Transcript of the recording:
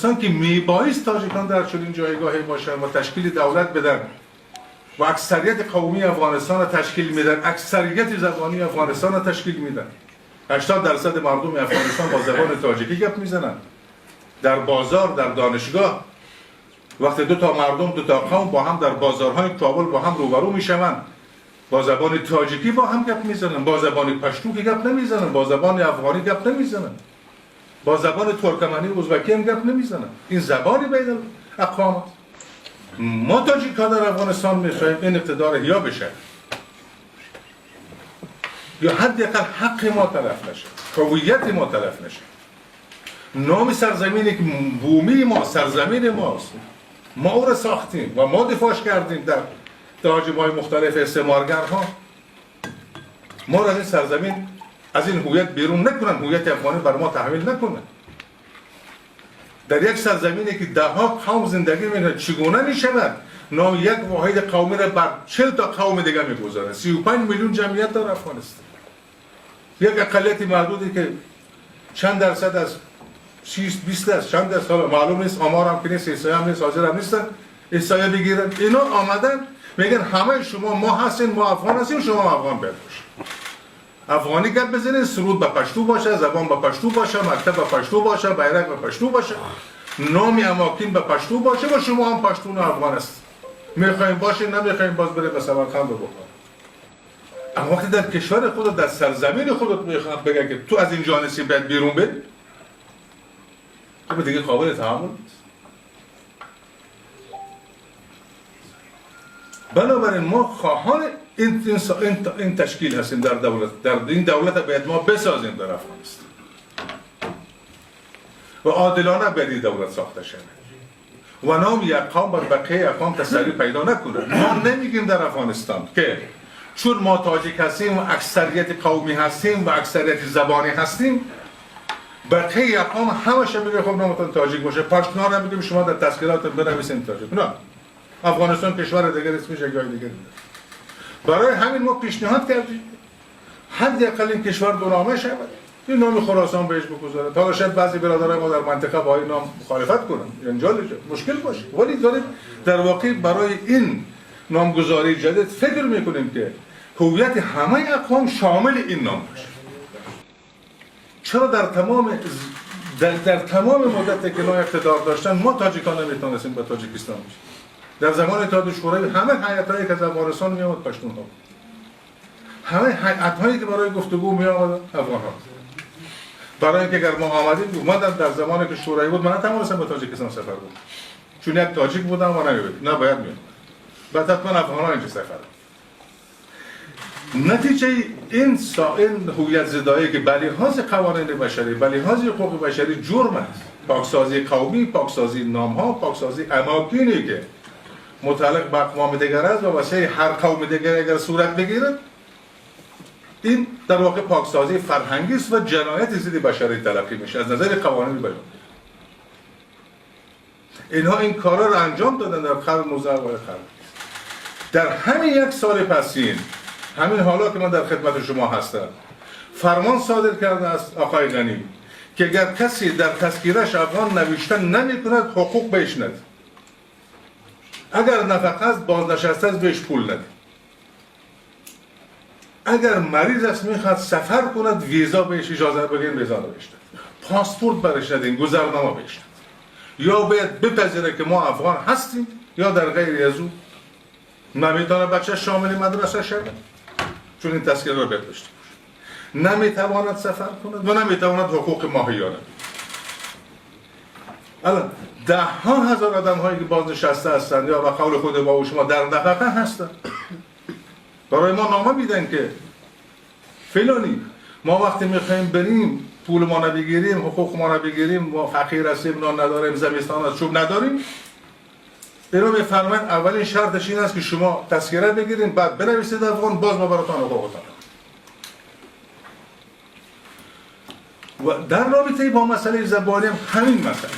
که میبایست تاجیکان در چنین جایگاهی باشن و تشکیل دولت بدن و اکثریت قومی افغانستان را تشکیل میدن، اکثریت زبانی افغانستان را تشکیل میدن. 80% مردم افغانستان با زبان تاجیکی گپ میزنن، در بازار، در دانشگاه. وقتی دو تا مردم، دو تا قوم با هم در بازارهای کابل با هم روبرو میشوند، با زبان تاجیکی با هم گپ میزنن، با زبان پشتو که گپ نمیزنن، با زبان افغانی گپ نمیزنن، با زبان ترکمنی و ازبکی هم گپ نمیزنن. این زبانی بین اقوام است. ما تاجیک ها در افغانستان میخواهیم این اقتدار احیا بشه یا حداقل حق ما تلف نشه، هویت ما تلف نشه، نام سرزمینی که بومی ما، سرزمین ماست، ما او را ساختیم و ما دفاعش کردیم در تهاجم‌های مختلف استعمارگرها، ما را از این سرزمین، از این هویت بیرون نکنن، هویت افغانی بر ما تحمیل نکنن. در یک سرزمینی که ده ها قوم زندگی میکنن چگونه میشود نام یک واحد قومی را بر 40 تا قوم دیگه میگذارن؟ 35 میلیون جمعیت داره افغانستان، یک اقلیت محدودی که چند درصد از 6 20 است، چند درصد حالا معلوم نیست، آمار هم که نیست، احصایه هم نیست، حاضر هم نیستن احصایه بگیرن. اینا آمدن میگن همه شما ما هستین، ما افغان هستیم، شما افغان باید باشید، افغانی گپ بزنید، سرود به پشتو باشه، زبان به پشتو باشه، مکتب به پشتو باشه، بیرق به پشتو باشه، نام اماکن به پشتو باشه و شما هم پشتون و افغان است. میخوایم باشین، نمیخوایم باز بره به سمرقند و بخارا. اما وقتی در کشور خودت، در سرزمین خودت میخوام بگه که تو از اینجا نیستی، باید بیرون بری، خب دیگه قابل تحمل نیست. بنابراین ما خواهان این تشکیل هستیم در دولت، در این دولت باید ما بسازیم در افغانستان و عادلانه باید این دولت ساخته شود و نام یک قوم بر بقیه اقوام تسری پیدا نکنه. ما نمیگیم در افغانستان که چون ما تاجیک هستیم و اکثریت قومی هستیم و اکثریت زبانی هستیم، بقیه اقوام همش میگه خب نامتون تاجیک باشه، پشتونا رو میگیم شما در تذکرات بنویسین تاجیک. نه، افغانستان کشور دیگر اسمش یک جای دیگه. برای همین ما پیشنهاد کردیم حداقل این کشور دو نامه شود، این نام خراسان بهش بگذاره. تا شاید بعضی برادرای ما در منطقه با این نام مخالفت کنن، جنجال مشکل باشه، ولی داریم در واقع برای این نامگذاری جدید فکر میکنیم که هویت همه اقوام شامل این نام باشه. چرا در تمام مدت که ما اقتدار داشتن ما تاجیکان نمیتونستیم به تاجیکستان بشیم؟ در زمان اتحاد شوروی همه هیئت‌هایی که از افغانستان می آمد پشتون ها، همه هیئت‌هایی که برای گفتگو می آمد افغان ها. برای اینکه اگر ما آمدیم اومدن در زمانی که شوروی بود، من نتوانستم به تاجیکستان سفر کنم چون یک تاجیک بودم و نمیبود، نباید می آمد، بعد حتما افغان ها اینجا سفر. نتیجه این هویت زدایی که به لحاظ قوانین بشری، به لحاظ حقوق بشری جرم است، پاکسازی قومی، پاکسازی نامها، پاکسازی اماکنی که متعلق به اقوام دیگر است و واسه هر قوم دیگر اگر صورت بگیرد، این در واقع پاکسازی فرهنگی است و جنایت ضد بشری تلقی میشه از نظر قوانین بیان. اینها این کارا رو انجام دادن در قرن 19 و قرن. در همین یک سال پسین، همین حالا که من در خدمت شما هستم، فرمان صادر کرده است آقای غنی که اگر کسی در تذکیرش افغان نوشته نمی کند حقوق بهش نده، اگر نفقه است، بازنشسته است، بهش پول نده، اگر مریض است میخواد سفر کند ویزا بهش اجازه بگیریم ویزا بهش نده، پاسپورت برش ندین، گذرنامه بهش نده، یا باید بپذیره که ما افغان هستیم یا در غیر از او نمیتونه بچه شامل مدرسه شود، چون این تذکره رو باید داشته باشه، نمیتواند سفر کند و نمیتواند حقوق ماهیانه. الان ده ها هزار آدم هایی که بازنشسته هستند یا به قول خود با شما در نفقه هستند، برای ما نامه میدن که فلانی ما وقتی میخوایم بریم پول ما نبگیریم، حقوق ما نبگیریم، ما فقیر هستیم، نان نداریم، زمستان از چوب نداریم. اینو میفرمایند اولین شرطش این است که شما تذکره بگیرین، بعد بنویسید افغان، باز ما براتون حقوقتان. و در رابطه با مسئله زبانی هم همین مسئله.